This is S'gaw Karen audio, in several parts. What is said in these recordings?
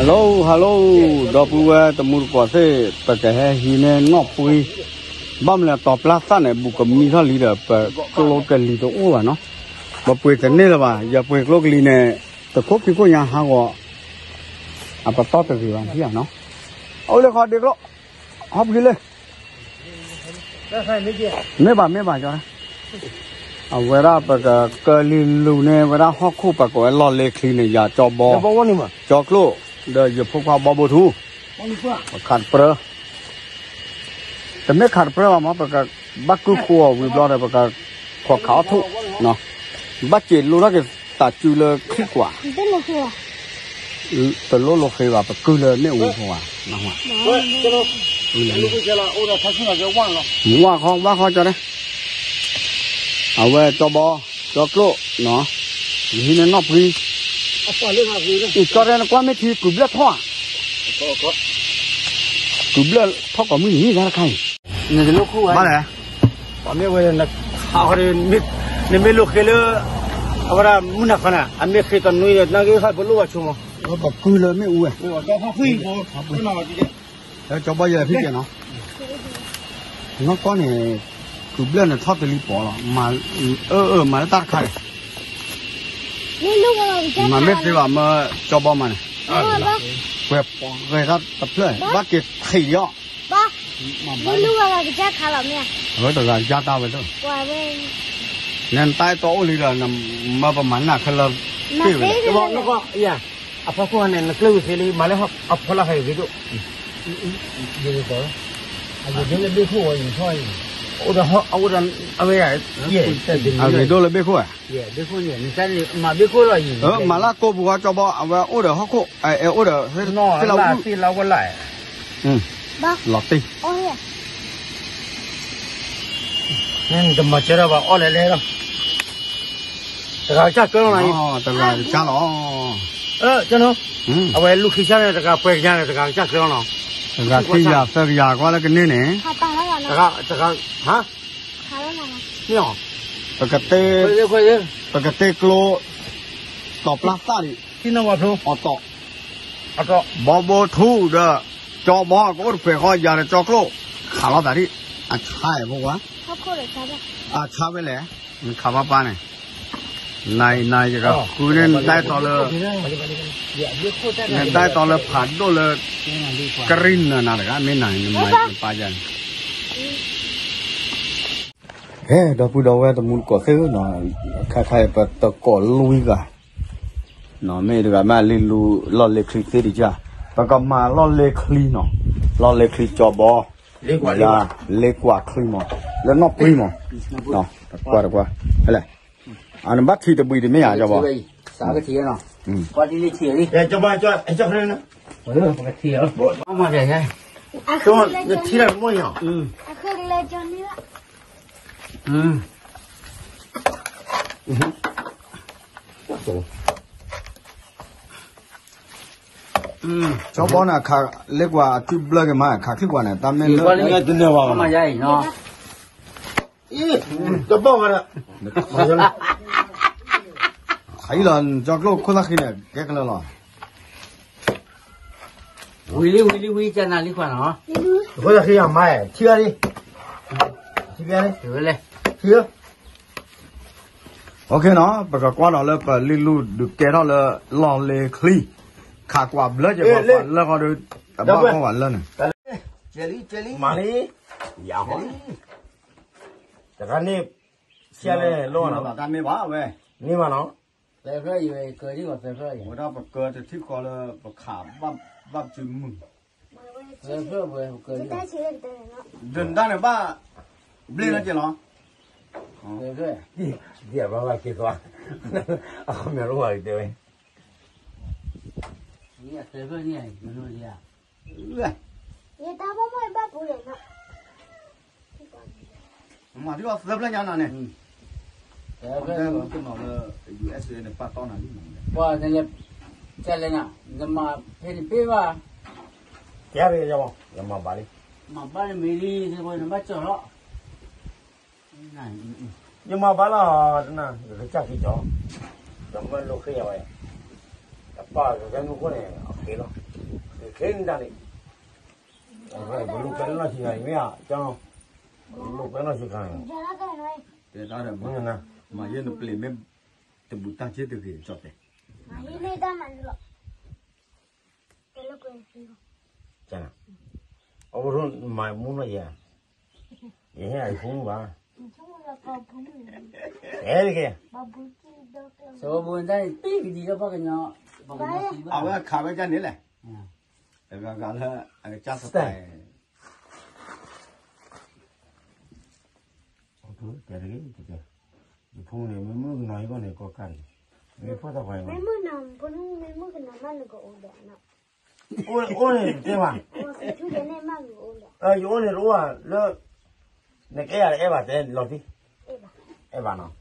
Hello hello, ဒီပုၢ်ဝဲၢ်တမူတကိးသ့ၣ်, ပကဟဲဟံးန့ၢ်နီၣ်ပှံၤ, ဘၣ်မနုၤလဲၣ်တီၤပျၢ်သၣ်န့ၣ် ဘူးကမံထီၣ်လံဒီး ပကျိကလံၤတအိၣ်ဘၣ်နီၤ, ပပှ့ၤတန့ၢ်လၢၤဘၣ်, ယပှ့ၤကျိကလံၤန့ၣ် တခိၣ်ခံခိၣ်ညါဟးဂီၤ, အပတီၢ်တဂ့ၤဘၣ်ထံၣ်ဧါနီၤ, အိၣ်လၢခီဒ့ကျိ, ဟီၣ်ပှံၤလၢ မ့ၢ်ဘၣ်မ့ၢ်ဘၣ်ကီ, အဝဲဒၣ်ပကကၢလံလူၤန့ၣ် ဝဲဒၣ်ဟီၣ်ခိၣ်ပကဝဲလီၢ်လ့ချံန့ၣ် ယၤကၠီဘီ, ကၠီကျိၣ်, ဒီးယဖိခွါဘီဘိထူ, ပခးတပြၢ, တမ့ၢ်ခးတပြၢဘၣ်မး ပကဘၣ်ကုၢ်ဃိအီၤဝံၤဘျီဒီး ပကခိးခးအီၣ်ထိၣ်, ဘၣ်စ့းလိထီၣ်က့ၤတၢ်စုလၢချံကွၢ် တလိၣ်လိာ်ဃ့ဘၣ် ပကုၢ်လၢမ့ၣ်အူဖိဘၣ်, ဝၣ်ခီ ဝၣ်ခီကၠီတဲ, အဝဲကၠီဘီ, ကၠီကျိၣ်, ယဟံးန့ၢ်နီၣ်ပှံၤ, ကၠီတဲနကွၢ်မ့ၢ်ထံကုၢ်ဘျၢၣ်ထီၣ်ဧါ, ကုၢ်ဘျၢၣ်ထီၣ်ကိးမုၢ်နံၤတၢ်တခါအံၤ, ဘၣ်လဲၣ် ပမ့ၢ်ဝဲ နခးဃီဒီး နမ့ၢ်လိာ်ဃ့လၢ အဝဲဒၣ်မုၢ်နၤခီနၤ အမ့ၢ်ဃ့တနွံဒီး နကဟဲပလိၣ်ဝဲဆိမး, ပကုၢ်လၢမ့ၣ်အူဝဲ, ကၠီဘီယဲၢ်ဖံးကဲနီၤ, နီၢ်ကီၢ်န့ၣ် ကုၢ်ဘျၢၣ်န့ၣ်ထီၣ်တလံၤပီၤလီၤ, အၢ အၢ မၤလၢတၢ်တခါန့ၣ်, မၤမ့ၢ်သ့ဘၣ်မၢကၠီဘီမၤန့ၣ်, ပှဲၤပီၤဂဲၤတၢ်တဖျၢၣ် ဘၣ်က့ၤထံးလီၤ မ့ၢ်လူဝဲကစၢ်ခါလီၤမ့ၢ်ဧါ, အဝဲတဂၤယါတၢ်ဝဲလၢ, နတၢ်အဲၣ်တီအိၣ်လံဒီး နမၢပမၤနၢ်ခဲလၢာ်, အဖီခိၣ်န့ၣ် နကျဲဝံၤသ့လံ မၤလၢအဖီလာ်ဖဲအံၤဂ့ၤဒိၣ်, အဝဲ အဂ့ၤဒိၣ်လၢဘ့ၣ်ခိၣ်ဧါ, မၤလၢကိးပူၤဝဲကၠီဘီ အဝဲအိၣ်ဒီးဟီၣ်ခိၣ်, အဲၣ်အိၣ်ဒီး သ့ၣ်လီၤဝံၣ် လီၤတံၢ် နတမၤစၢၤတၢ်ဘၣ်အီၣ်လဲၣ်လဲၣ်လီၤ, တဂၤကစၢ်ကၢလီၤနီၤ, တဂၤကစၢ်လီၤ, အဝဲလူၢ်ခံဆၢန့ၣ် တဂၤပှဲၤကညါန့ၣ် တဂၤကစၢ်ကၢလီၤနီၤ, တဂၤခံကယၤသၢကယၤကွၢ်လၢကန့ၢ်န့ၣ်, တဂၤ, တဂၤ, ဟါ, မ့ၢ်အီၤ, ပကတဲ, ပကတဲကျိ တီၤပျၢ်သၣ်ဒံး, အတီၢ်, ဘီဘိထူဒီး ကၠီဘီကအိၣ်တဖှဲးဃီယၤဒီးကၠီကျိၣ်, ခးလီၤသးဒံး, အဆါအဖိခွါ, အဆါဝဲလဲၣ်, နခးပၢ်ပၢ်န့ၣ်, နၤအံၤနၤယကဃုန့ၢ်နတၢ်အဲၣ်တီလၢ, နတၢ်အဲၣ်တီလၢဖးဒိၣ်လၢ, ကရံၣ်နၤနၤတဂၤ မ့ၢ်နၤနမၤနပၢ်ယၤန့ၣ် ဟဲ ဒီပုၢ်ဒီဝဲၢ်တမူတကိးသ့ၣ်ဧၢ, ခါခါအံၤပတကိးလွံၢ်ဂၤ, မ့ၢ်တဂၤမ့ၢ်လံလူလီၢ်လ့ချံသ့ၣ်တကၢ်, ပကမၤလီၢ်လ့ချံနီၤ, လီၢ်လ့ချံကၠီဘီ, လ့ကွၢ်ချံမး, လၢနီၣ်ပှံၤမး, တကွၢ်တကွၢ်, ဟဲလဲၣ်, အနဘၣ်ထံၣ်တဘှံးတမ့ၢ်ဧါ ကၠီဘီ, ကၠီဘီ, ကထံၣ်လၢမ့ၢ်အီၤ, ကၠီဘီန့ၣ် ခးလ့ကွၢ်အစုဘျၢက့ၤမး ခးချံကွၢ်န့ၣ် တၢ်မ့ၢ်လၢ, တဘီၣ်ဝဲဒၣ်, ခးအံၤလီၤ ကၠီကျိၣ်ခိၣ်သၣ်ဃံန့ၣ် ကဲကလၢာ်လီၤ. ဝံၤလံ ဝံၤလံ ဝံၤ ကနၤလံကွၢ်နီၤ. အဃိသတး ဃ့ယၤမါ ထံၣ်အီၤလံ, ထံၣ်အီၤလံ, ထံၣ်အီၤ, OK နီၤ, ပကကွၢ်ဒီးလၢပလံၤလူၢ်ဒုးကဲထီၣ်လၢလီၢ်လ့ချံ, ခးကွၢ်ဘျၢက့ၤပှၤလၢဃီဒီး, တဘၣ်ကွၢ်ဝဲလၢန့ၣ်, မၤလံ, ယၤဃီ, တခါန့ၣ်, ဆဲးလဲၣ်လိၣ်နီၤ, တၢ်မ့ၢ်ဘၣ်ဝဲ, မ့ၢ်ဘၣ်နီၤ, ဝဲဒၣ်ပကၢတထံၣ်ဃီလၢပခးဘၣ်စုမုၢ်, ဒ်န့ၣ်ဘၣ်, ဘျ့လၢက့ၤလီၤ, ဒ်ဘၣ်ဘၣ်က့ၤကွၢ်, အခီပညီလိၣ်ဝဲတဲဝဲ, ယတၢ်ဘၣ်မ့ၢ်ဘၣ်ပူၤလဲၣ်နီၤ. မၤထံၣ်အီၤသၢဖျၢၣ်ညါနၤန့ၣ်, တၢ်လၢ, ပှၤန့ၣ်လဲၤ, ကလဲၤနၤ, နမၤဖဲန့ၣ်ပ့ၢ်ဘၣ်, ကဲ, နမၤဘၣ်လံ, မၤဘၣ်န့ၣ်မ့ၢ်လံ, နဘၣ်ကၠီၣ်လီၤ, ယမၤဘၣ်လီၤ, နကစၢ်က့ၤကၠီၣ်, ဒီးမၢလိာ်ဃ့ယၤဝဲ, တၢ် ပှၤကကဲမုၢ်ခိၣ်န့ၣ် အချ့လီၤ, ချ့နတၢ်န့ၣ်, ပလိၣ်ပဲလီၢ်ဆံခါအံၤမ့ၢ်ဧါ, ကၠီ, ပလိၣ်ပဲလီၢ်ဆံခါန့ၣ်, တဲတၢ်ဒီးမုၢ်နၤ, မၤယဲနပျ့ၤမ့ၢ်တဘူးတၢ်က့တဂ့ၤ ကၠီတဲ, မၤယဲမ့ၢ်တၢ်မၤလီၤ, တဲလၢကွဲ, အအိၣ်ဖဲမၤမူနီၢ်ယဲ, ယဟဲအဖိမုၣ်ဘၣ်, အဲတက့ၢ်, စီၤဘိတၢ်န့ၣ် ပံကဒံးလၢပှၤကညီ, ပှၤကညီသံဘၣ်, အဝဲခးဝဲဒ်န့ၣ်လဲၣ်, တဂၤဂၤလၢအကစၢ်သတး, ယဖိန့ၣ် မ့ၢ်မုၣ်ကနီၤဟံၣ်ဘၣ်န့ၣ် ကီၢ်ကၢ်န့ၣ်, မ့ၢ်ဖှီၣ်သးပှၢ်, မ့ၢ်မုၣ်ကနီၤမးနကအိၣ်ဒီး, အိၣ်န့ၣ်တဲဘၣ်, ယအိၣ်န့ၣ်တအိၣ်ဘၣ်လၢ, နကဲယၤတအဲၣ်ဘၣ်တဲလီၤသံ, အဲၣ်ဘၣ်နီၤ,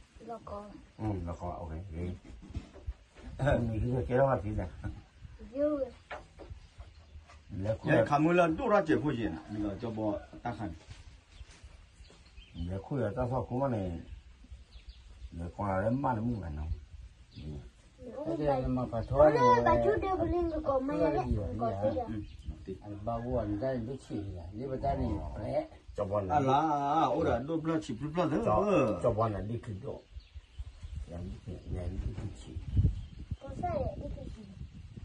လီၤကီ, နကဲထီၣ်ဘၣ်သံ, ယဲခးမုၢ်လၢဒိၣ်ထီၣ်စဲးဖိယဲၢ်နၤ, မ့ၢ်လီၤကၠီဘီတၢ်ခါန့ၣ်, လဲၤခိၣ်ယၤတၢ်ဖီခိၣ်မးန့ၣ်, လဲၤကွၢ်လၢမးတမုာ်ဘၣ်နီၤ, ဘၣ်ဆိဒၢပလ့ကကိးမးယဲၢ်, ဘၣ်ဘိအီၤနတၢ်န့ၣ်ဒိၣ်ဆံးလံ, လံပတၢ်န့ၣ်, အလါ, အိၣ်ဒီးဒိၣ်ဖျၢၣ်ဆံးဖျၢၣ်ဖျၢၣ်သၢ, ကၠီဘီန့ၣ်ဒ့ၣ်ချံဒိၣ်, ဒ့ၣ်ချံဆံး,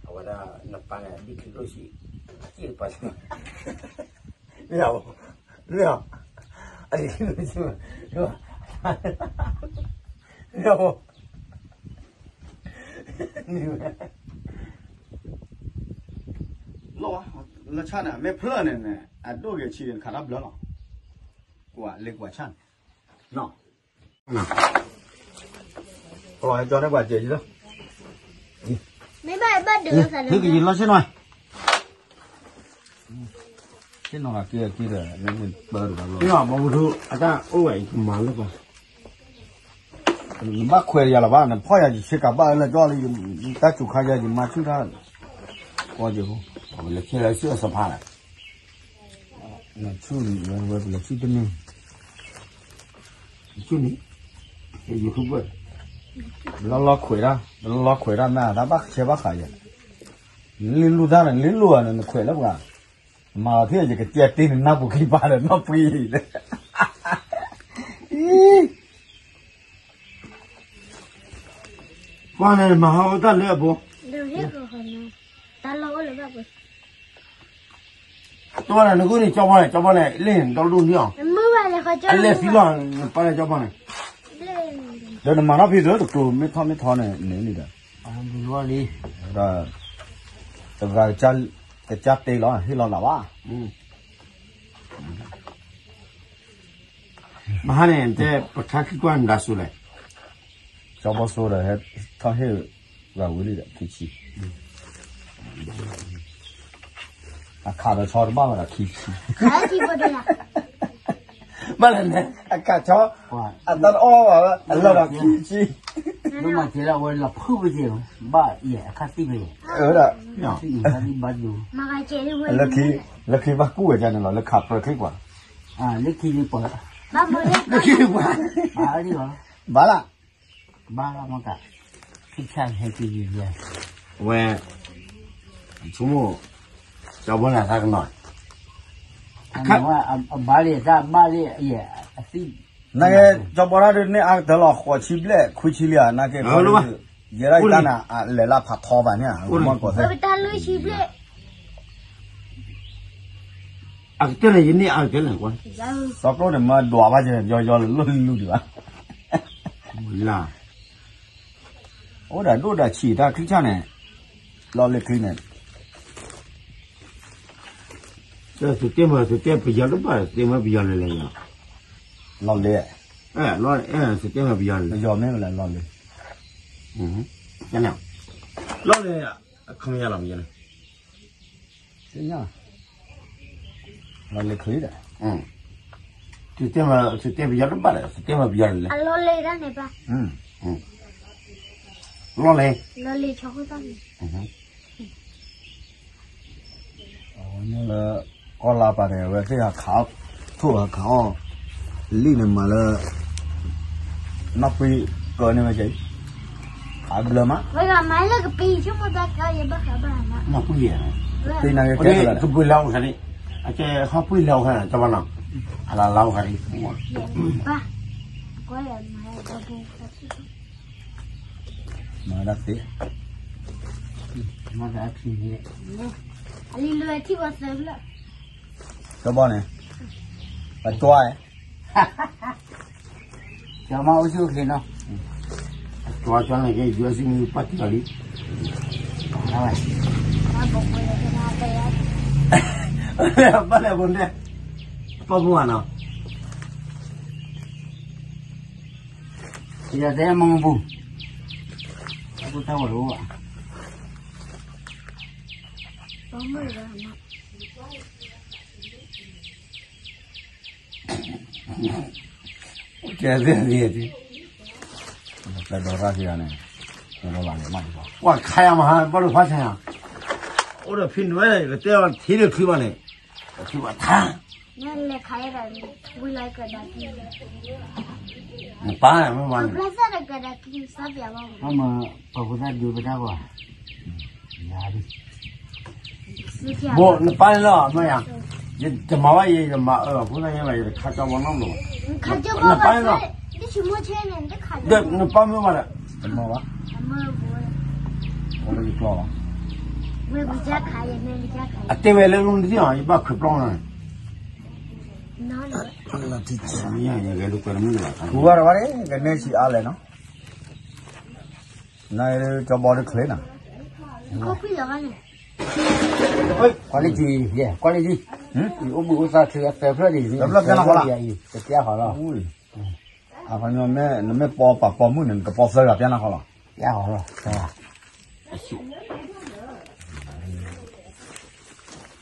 အဝဲဒၣ်နပၢ်န့ၣ်ဒ့ၣ်ချံဒိၣ်ဆံး, အစံၣ်တပၢ်, မ့ၢ်, မ့ၢ်, အဒ့ၣ်ချံဒိၣ်ဆံး, မ့ၢ်, မ့ၢ်, လီၤ, လၢဆၣ်န့ၣ် မ့ၢ်ဖျၢၣ်န့ၣ်န့ၣ် အဒိၣ်ဂ့ၤဆံးဂ့ၤတခါတၢ်ဘျၢလီၤ, ကွၢ်လ့ကွၢ်ဆၣ်န့ၣ်, ကီန့ၣ်ကွၢ်စဲးလီၤ, မ့ၢ်ဘၣ်ဘၣ်ဒုးလီၤ, မ့ၢ်ကယံာ်လီၤဆ့ၣ်နီၤ, ဆ့ၣ်နီၤက့ၤက့ၤဒီး, မ့ၢ်ပၢတဘၣ်ဘျီ, မ့ၢ်ဘၣ်မူထူအတၢ်အိၣ်ဝဲအံၤကမၤလၢပှၤ နဘၣ်ခွဲးယၤလၢၤဘၣ်, နဖီၣ်ယၤယဆ့ကၤဘၣ်လၢကၠီလံ, တၢ်စူၤခါယၤယမၤဆူၣ်တၢ်, ကွၢ်က့ၤဖိ, လဲၤဆ့လၢဆ့ၣ်အီၤစဖးလဲၣ်, ဆူၣ်န့ၣ်ဝဲလဲၤဆူၣ်တန့ၢ်, ဆူၣ်န့ၣ်, ယဃုဘၣ်, လီၤလီၤခွဲးတၢ်, လီၤလီၤခွဲးတၢ်မ့ၢ် တၢ်ဘၣ်ဆဲးဘၣ်ဃးယၤ, လ့လိၣ်တၢ်န့ၣ် လ့လိၣ်ဧါန့ၣ် နခွဲးလၢပှၤ မၤဖဲယကတဲတ့ၢ်နနၢ်ပူၤခံပၤဒီးနီၢ်ပှံၤ, ကွၢ်န့ၣ်မၤဟးဂီၤတၢ်လၢအဘိ, တၢ်လီၢ်အိၣ်လၢဘၣ်ပှဲၤ, အတီၢ်န့ၣ်နဂုၢ်န့ၣ် ကၠီဘီန့ၣ် ကၠီဘီန့ၣ် လ့ၣ်န့ၣ် ဒီဒိၣ်န့ၢ်အီၤ, အလဲၣ်သံလီၤ နပၢ်န့ၣ်ကၠီဘီန့ၣ်, ဒီးနမၤထီၣ်ဖံးတၢ်တကျိၤ မ့ၢ်ထီၣ်မ့ၢ်ထီန့ၣ် န့ၣ်လံဒီး, ဒီး, တဂၤ, ကစၢ်တ့လီၤ ဟ့ၣ်လီၤသးဘၣ် မဟါန့ၣ် တဲပခါခံကွၢ်နဒါစိလဲၣ်, ကၠီဘီစိဒီး ဟဲထီၣ်ဟ့ၣ်ဂၤဝံၤလံဒီး ခံဆံ, အခးဒီးဆီတဘၣ်ဝဲဒီးခံဆံ, ဘၣ်လဲၣ်န့ၣ် အခးဆီ, အတၢ်တအီၣ်ဘၣ်ဝဲ အလီၢ်ဒီးခံဆံ, မ့ၢ်မၤကဲလၢအဝဲလီၤဖုၣ်ဝဲက့ၤ, ဘၣ်ယဲ အခါသံၣ်ဝဲ, ဝဲဒၣ်, လၢခံဘၣ်ကူၣ်ဝဲဒၣ်န့ၣ်လီၤ လၢခးပြၢချ့ကွၢ်, လၢခံပှၤ, လၢခံပှၤ, ဘၣ်လၢ, ဘၣ်လၢမတၤ, ဝဲ, ဆိကမိၣ်, ကၠီဘီန့ၣ်အသးကနီၤ, အဘၣ်လၢတၢ်ဘၣ်လၢ, နာ်က့ ကၠီဘီတၢ်ဒုးန့ၢ်အါကတၢၢ်လီၤ ဃိးဆံဘျဲၣ် ခွံဆံလံဧါ နာ်က့, ယဲဒၣ်ယတၢ်န့ၣ် အလဲၤလၢဖးထီဘၣ်န့ၣ်, အကတၢၢ်န့ၣ် ယန့ၢ်အါကတၢၢ်န့ၣ်, စီၤပျိန့ၣ် မၢဒွးဘၣ်က့ၤ ယီယီလၢလိၢ်လံလူဒံးဘၣ်, အိၣ်ဒီးဒိၣ်ဒီးဆံးတၢ်ချံဆၣ်န့ၣ်, လီၢ်လ့ၤချံန့ၣ်, သုတဲမၤသုတဲပယီၤတဘၣ် သုတဲမၤပယီၤလဲၣ်လဲၣ်, လီၢ်လ့ၤ, သုတဲမၤပယီၤလဲၣ်, ပယီၤမ့ၢ်လဲၣ်လီၢ်လ့ၤ, လီၢ်လ့ၤ, အခီပညီလီၤပယီၤန့ၣ်, လီၢ်လ့ၤချံဒီး, သုတဲမၤသုတဲပယီၤတဘၣ်ဒီး သုတဲမၤပယီၤလဲၣ်လဲၣ်, လီၢ်လ့ၤတၢ်န့ၣ်ပၢ်, လီၢ်လ့ၤ, လီၢ်လ့ၤဆီခိၣ်တၢ်န့ၣ် အဝဲန့ၣ်လၢ ကီၢ်လါပာ်န့ၣ် အဝဲသ့ၣ်ဟးခးအီၣ်, ထိၣ်ဟးခးအီၣ်, လံၣ်န့ၣ်မၤလၢ နီၢ်ပှံၤကၢန့ၢ်ဝဲကဲအံၤ, အဘျၢမး, ဝဲဂၤမၤလၢကပံၤ ဆိကမိၣ်တၢ်ကါ ယဘၣ်ဃးဘၣ်နၤ, မၤပှံၢ်ယဲ, ပှံၢ်နၤကဲကဲလီၤ, ကဘုးလၢအိၣ်ခါန့ၣ်, အကဲဟီၣ်ပှံၢ်လၢအိၣ်ခါန့ၣ် တဘၣ်နီၤ, အလၢလၢအိၣ်ခါန့ၣ်, ဘၣ်, မၤဒၣ်သ့, မၤဒၣ်အခံန့ၣ်, အလံၤလွဲထံၣ်ဝဲသၢဖျၢၣ်, ကဘီန့ၣ်, ပတွၤ ကမၤအိၣ်ဆူၣ်အိၣ်ချ့နီၤ, ကၠီကၠီန့ၣ်က့ ယွၤစံးမံပှၢ်တံၢ်လီၤလံ, ဘၣ်လဲၣ်ဘိန့ၣ်, ပှၢ်ပှၢ်နီၤ, ယတဲမမပူၤ, အပူၤတၢ်ဝဲတအိၣ်ဘၣ်, ကဲသ့ၣ်သ့ၣ်, ပျဲဒီရၣ်ခံဂၤန့ၣ်, ပျဲလီၤလၢမး, ကွၢ်ခါယၤမဟါ ဘၣ်ဒိဖးဆါယၤ, အိၣ်ဒီးဖံနွဲၣ် ယကတဲအီၤထံဒၣ်ချုးဘၣ်န့ၣ်, ထံဘၣ်ထါ, နပၢ်မ့ၢ်မၤန့ၣ်, ပှၤဖိသၣ်ဒိပတၢ်ကွၢ် ဘိ နပၢ်န့ၣ်လီၤ မ့ၢ်ယၤ, ယတမၤဘၣ်ယဲ ယမၤအၢ ဖိသၣ်ညါဘၣ် ယတခါကၠီဘီနီတဘျီဘၣ်, နပၢ်န့ၣ်လီၤ, နပၢ်မ့ၢ်ဘၣ်ဒီး, တမၤဘၣ်, အိၣ်လၢယကျီၢ်လီၤ, အတဲဝဲလၢနတထံၣ်အီၤ ယဘၣ်ခွဲးပျီနၤ, မ့ၢ်ယၤ ယဂဲၤလိာ်ကွဲတမုာ်ဘၣ်, ဃုဝဲတဝဲန့ၣ် ကနဲဆံးအါလဲၣ်နီၤ, နကၠီဘီတချ့နၤ, ကွၢ်လံတံၢ်, ကွၢ်လံတံၢ်, ယအိၣ်ဘှံးအိၣ်သါချုးသၢဖျၢၣ်ဒံး, သၢဖျၢၣ်ပျဲနၤဃီလီၤ, တပျဲဃီလီၤ, အဖီညီ နမ့ၢ်ပီပာ်ပိာ်မုၣ်န့ၣ် နကပီသၢဂၤပျဲနၤဃီလီၤ, ပျဲဃီလီၤ,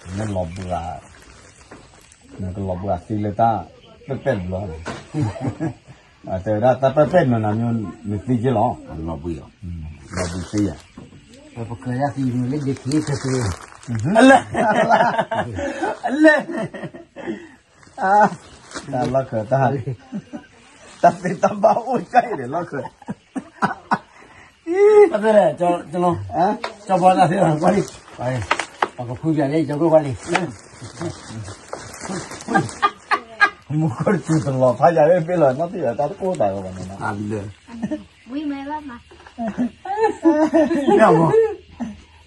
နလီၤဘှံး, နကလီၤဘှံးသံလၢတၢ်ပဲာ်ပဲာ်တဘျီ, တဲဝဲဒၣ်တၢ်ပဲာ်ပဲာ်နၤနၤမ့ၢ်နသံက့လီၤ, လီၤဘှံး, လီၤဘှံးသံယၤ, ပကလၢသံမ့ၢ်လၢဒ့ခံကဲသ့, အလဲၣ်, အလဲၣ်, တၢ်လီၢ်ခၢးတၢ်, တၢ်သ့တၢ်ဘၣ်အိၣ်ကၢ်အံၤန့ၣ်လီၢ်ခၢး, တၢ်သ့လဲၣ်, ကၠီဘီတၢ်သ့လီၤ, ကွၢ်လံ, ပကဖုပၠးလၢကၠီကိၢ်ကွၢ်လံ, မူခိၣ်တစူၤတလီၤဖးယၤလၢဘ့ၣ်လီၤ နီၣ်သံၣ်လီၤ တၢ်တကိၢ်သးဂီၤဘၣ်န့ၣ်, ဝံၤမ့ၢ်ဘၣ်မး, တဆၢကဲလံ,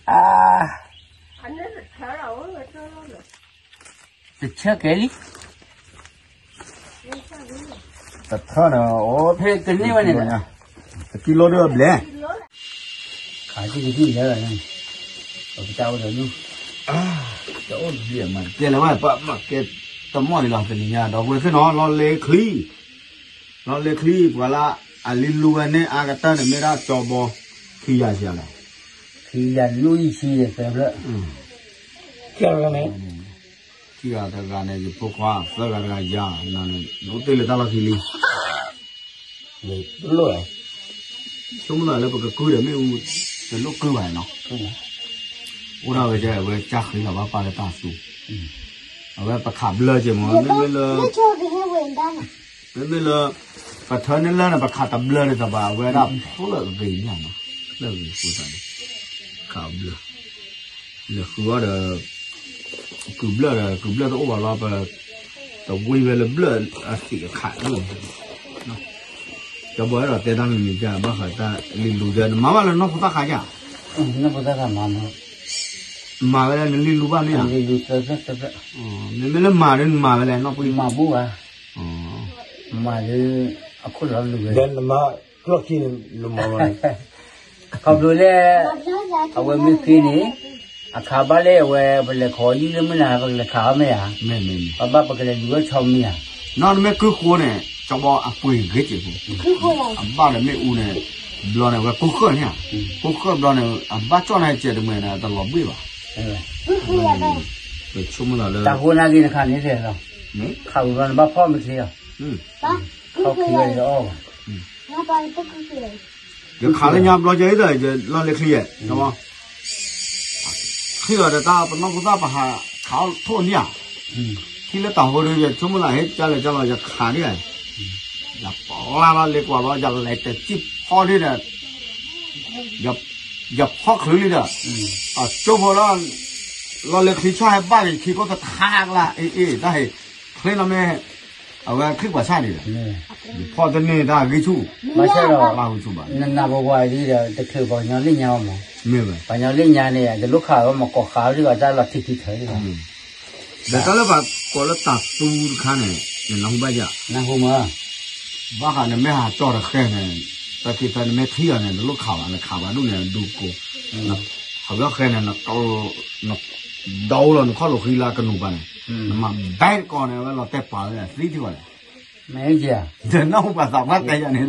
တထၢန့ၣ်, ကန့ၢ်ဝဲန့ၣ်, တကံလိဒၣ်ဘျဲၣ်, ခးကံၢ်ကံၢ်လၢ, ပကတၢ်အိၣ်ဒီးနုၢ်, တအိၣ်ဘျဲၣ်မး ကဲလၢၤဝဲ ပကဲတမီၢ်လံလီၤ တနံၤညါ ဒီပုၢ်ဝဲၢ်သ့ၣ်နီၤ လီၤလဲၤချံ, လီၤလဲၤချံ ပှၤလၢအလံၤလူၤဝဲန့ၣ် အါကတၢၢ်န့ၣ် မ့ၢ်ဒၣ်ကၠီဘီ ခံဂၤစံးလဲၣ်, ခံဂၤနွံဆံသၢဖျၢၣ်, ခံဂၤတဂၤန့ၣ် ယဖိခွါ သၢဂၤတဂၤယၤ နန့ၣ် နအိၣ်တ့ၢ်လၢတၢ်လီၢ်ခံလံ, ဆိကမိၣ်သးလၢ ပကကုၢ်ဒီးမ့ၣ်အူ တလိၣ်ကုၢ်ဘၣ်နီၤ, အိၣ်ဒၣ်ဝဲ အဝဲကၢ်ဃ့လီၤဘၣ်ပာ်လၢတၢ်သူ, အဝဲပခးဘျၢက့ၤမး မ့မ့ၢ်လၢ မ့မ့ၢ်လၢ ပထၢန့ၢ်လၢန့ၣ် ပခးတဘျၢန့ၣ်တဘၣ် အဝဲဒၣ်ဖျၢၣ်ဂ့ၤန့ၣ်နီၤ, ဖျၢၣ်ဂ့ၤဃိသးန့ၣ်, ခးဘျၢ, လဲၤဃုအီၤဒီး ကုၢ်ဘျၢၣ်ဒီး ကုၢ်ဘျၢၣ်တအိၣ်ဘၣ်လီၤ ပတဝံၤဝဲလၢဘျၢၣ်အသံးအခးန့ၣ်, ကၠီဘီအဲၣ်ဒိးတဲတၢ်မံၤမံၤ ဘၣ်ဃးတၢ်လံၤလူၤဒီး နမၤဘၣ်လၢနီၢ်ဖိသၣ်ခါယါ, မၤဝဲဒၣ်နလံၤလူၤဘၣ်န့ၣ်ဧါ, မ့မ့ၢ်လၢမၤဒီးနမၤဝဲလဲၣ် နီၢ်ပှံၤ, မၤဘူၣ်ဘၣ်, မၤဒီး အခိၣ်လီၤလူၤဝဲ ဒီးနမၤကျီၢ်ခံန့ၣ် နမၤဘၣ်န့ၣ် ခီဖျိလၢ အဝဲမ့ၢ်ဖံန့ၣ် အခးဘၣ်လၢအဝဲ ပလဲၤခီယုၢ်လၢမုၢ်နၤ ပကလဲၤခးအီၤမ့ၢ်ဧါ, မ့ၢ်မ့ၢ်မ့ၢ် ပဘၣ်ပကလဲၤလူၤဝဲဆီမ့ၢ်ဧါ, နီၢ်နမ့ၢ်ကုၢ်ဃိန့ၣ် ကၠီဘီအပှ့ၤဂ့ၤက့ၤဖိ, အဘၣ်ဒီးမ့ၣ်အူန့ၣ် ဘျီန့ၣ် ဝဲကိၢ်ဃၢၣ်န့ၣ်ဧါ, ကိၢ်ဃၢၣ်ဘျီန့ၣ် အဘၣ်ကၠီၣ်န့ၣ် စဲးတမှဲၤန့ၣ် တလီၤဘှံးဘၣ်, ပဆိကမိၣ်သးလၢ တၢ်ဃိန့ၣ်ဂ့ၤနခးန့ၣ်လဲၣ်လီၤ, ခးဝံၤဘျီန့ၣ်ဘၣ်ဖီၣ်မ့ၢ်ချ့လီၤ, ခီခံဂၤယအီၣ်ဘၣ် ယခးလၢညါဘျီကဲအံၤဒီး ယလီၢ်လၢချံယဲၢ်, ချံအီၤဒီးတၢ်ပနီၢ်ဖိသၣ်ပဟးခးအီၣ်ထိၣ်န့ၣ်ဧါ, ထံလၢတၢ်ဟိဒီး ယဆိကမိၣ်သးဟဲကၢ်လဲၣ်ကၢ်လီၤ ယခးန့ၣ်ဧါ, ယပျၢ်လီၤလ့ကွၢ်ဘျီ ယလဲၤတစံၣ်ဖီဒ့ဒီး, ယဖီၣ်ချုးလံဒီး, အကၠိဖိဒီး, လီၢ်လၢချံဆၣ်ဟဲဘၣ်က့ၤခံကိၣ်သထါကလါ အ့ၣ်အ့ၣ် တၢ်ဟ့ၣ်, ချ့နီၤမ့ၢ်, အဝဲချံကွၢ်ဆၣ်ဒံးဒီး, ယဖီၣ်တန့ၢ်တၢ်ဂံၢ်ဆူၣ်, ဘၣ်ဆၣ်ဒီး, နနၢ်ပဝဲဒ်ဒီး တချုးပှၤကညီလၢညါအီၤမး, မ့ၢ်ဝဲ, ပှၤကညီလၢညါန့ၣ် တလိၣ်ခးဝဲမး ကိးဃာ်ဝဲဒ်သိး တၢ်လီၤထံခံထၢလံ, ဒီးတၢ်လၢပှၤကိးလၢတၤသူတခါန့ၣ် နနၢ်ဟူဘၣ်ယၤ, နနၢ်ဟူမး ဘၣ်ဃးနမ့ၢ်ဟးကၠီတဃဲန့ၣ်, တၢ်ခံဖဲနမ့ၢ်ထံၣ်အီၤန့ၣ် နလိၣ်ခးဘၣ် နခးဘၣ်ဒူၣ်န့ၣ် ဒူကိး, ဃဘျီဃဲန့ၣ်, နဒိလီၤနခီၣ်လိာ်ဃံလၢကနူၤပၤန့ၣ်, နမၤဘဲတကီၢ်န့ၣ် အဝဲလီၤတဲာ်ပာ်ဝဲသံထံၣ်ဘၣ်န့ၣ်, မ့ၢ်ဧါ, နနၢ်ဟူပှၤသးပှၢ်တဲယၤန့ၣ်,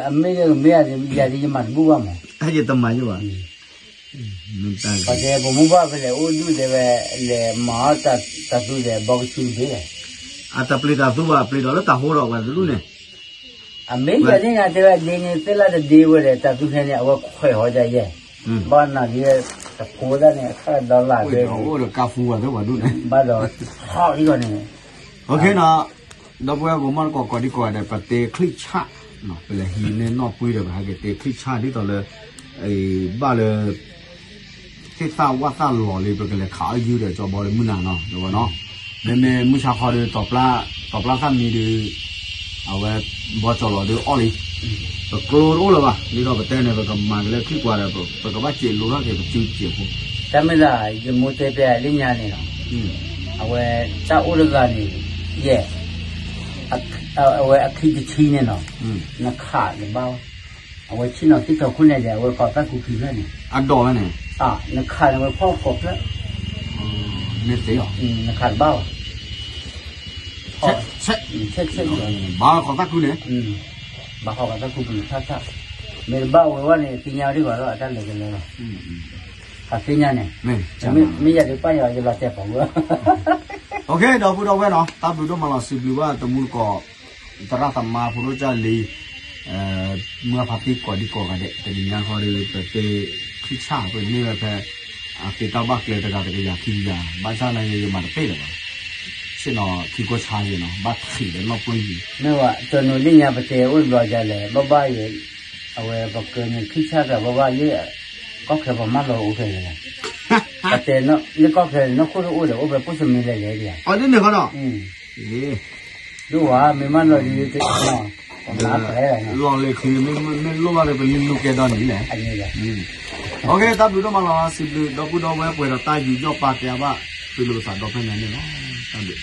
အမ့ၢ်ယမ့ၢ်ယၤဒီးယမၤတဘူၣ်ဘၣ်မး, တၢ်ယတမၤယဘၣ် ပှၤတဲပမိၢ်ပၢ်ဖဲလဲၣ်အိၣ်ဒူၣ်တဲဝဲ, လဲၤမၤအီၣ်တၤသူဒီးဘီကဆူတဘ့ၣ်လဲၣ်, အတပျံၤတၤသူဘၣ် ပျံၤဒီးလၢတၤဟိဒီးပှၤတဒူၣ်န့ၣ်, အမ့ၢ်ယၤန့ၣ်ညါတဲဝဲဒ်န့ၣ် သ့ၣ်လၣ်တဒ့ဝဲဒီး တၤသူဖဲန့ၣ် အဝဲခွဲးဟီဒ်ယဲ, ဘၣ်နၤဒ်, တဖိသၣ်န့ၣ် အခါဒီလၣ်ဒဲ, အိၣ်ဒီးကါဖူဝဲသ့ၣ်ပှၤဒူၣ်န့ၣ်, ဘၣ်ဒီး, ဟီဒ်ဂီၤန့ၣ်, ဒီပုၢ်ဝဲၢ်ကီၢ်မီၢ်တကိးကိးဒံကိးဂၤဒဲး ပတဲချံၣ်ဆၣ်, ပလဲၤဟံးန့ၢ်နီၢ်ပှံၤဒီး ပဟဲက့ၤတဲချံၣ်ဆၣ်ဒ်သိးလၢ, ဘၣ်လၢ သ့ၣ်သၣ်ဝၣ်သၣ်လီၤလံ ပကလဲၤခးအီၣ်ယုၢ်ဒီးကၠီဘီလၢမုၢ်နၤနီၤ တဝဲနီၤ, မ့မ့ၢ်မုၢ်ဆါခီဒီး တီၤပျၢ်သၣ်မံဒီး, အဝဲ, ဘီကၠီလီၤဒီးအီၣ်လံ, ပကျိတအိၣ်လၢၤဘၣ် ဒ်သိးပတဲန့ၣ် ပကမၤက့ၤလၢချံၣ်ကွၢ်ဒီး ပကဘၣ်စဲးလိာ်ထီၣ်က့ၤ ပစုစဲးဖိ, တၢ်မ့ၢ်သး ယမိၢ်တဲဖဲလၢညါန့ၣ်လီၤ, အဝဲ, တၢ်အိၣ်တဂၤန့ၣ်, ယဲ, အဝဲအခံတထံန့ၣ်နီၤ, နခးတဘၣ်ဘၣ်, အဝဲဆ့ၣ်နီၤသ့ၣ်ထီခိၣ်န့ၣ်ဒီး အဝဲကိးသၣ်ကူခံဖျၢၣ်န့ၣ်, အဒိးဝဲန့ၣ်, နခးန့ၣ်ဝဲဖီၣ်ကိးဖျၢၣ်, နခးတဘၣ်ဘၣ်, ဆဲးဆဲး, ဘၣ်ဃီသၣ်ကူန့ၣ်, ဘၣ်ဃီသၣ်ကူပနထၣ်ထၣ်, မ့ၢ်တဘၣ်ဝဲဝဲန့ၣ် သ့ၣ်ညါဝဲဒ်ဘၣ်လီၤ အတၢ်လဲၤကလဲၤလီၤ, အသ့ၣ်ညါန့ၣ်, မ့ၢ်ယၤဒုးပၣ်ယၤ ယလီၤတဲာ်ပာ်ဝဲ, ဒီပုၢ်ဒီဝဲၢ်နီၤ တၢ်ဘျုးဒိၣ်မးလီၤ စံးဘျုးဘၣ်တမူတကိး သရၣ်သမါဖိဒိၣ်ကၢ်လံ, မုၢ်အဖါတံၢ်ကိးဒံကိးဂၤဒဲး တနံၤညါဃီဒီး ပတဲချံၣ်ဆၣ် ပမ့ၢ်ဝဲဖဲ အက့ၤတၢ်ဘၣ်ကျဲတဂၤတကယၤခံကယၤ ဘၣ်ဆၣ်နာ်က့ ယမၤတပ့ၢ်လၢၤဘၣ်, ဆ့ၣ်နီၤခံကိးဆါယံၤနီၤ ဘၣ်ထံးဒီးနီၢ်ပှ့ၤယံၤ, မ့ၢ်ဝဲ တနီၤလၢညါပတဲအိၣ်တဘျီဒ်လဲၣ် ဘၣ်ဘၣ်ယဲ, အဝဲပကန့ၢ်ချံၣ်ဆၣ်တၢ်ဘၣ်ဘၣ်လၢ ကီၢ်ချၢပှၤမၢလီၤအိၣ်ဖဲလဲၣ်, ပတဲလၢကီၢ်ချၢန့ၣ် နီၢ်ခိၣ်တအိၣ်ဒီး အိၣ်ဖဲပိၣ်စမံၤလဲၣ်လဲၣ်ဒ်ဧါ, ဒ်န့ၣ်ဃီနီၤ, ဒိၣ်ဝဲ မ့ၢ်မၢလီၤဒ်, လီၢ်လၢချံ မ့ၢ်လိၣ်ဘၣ်ဒီး ပလံၤလူၤကဲဒီးနံၤလဲၣ်, တၢ်ဘျုးဒိၣ်မးလီၤ စံးဘျုး ဒီပုၢ်ဒီဝဲၢ်ပှဲၤဒီးတၢ်ယူးယီၣ်ပာ်ကဲဘၣ် သုးလိာ်သးဒီဖျၢၣ်ညါန့ၣ်လီၤ, တၢ်ဘျုး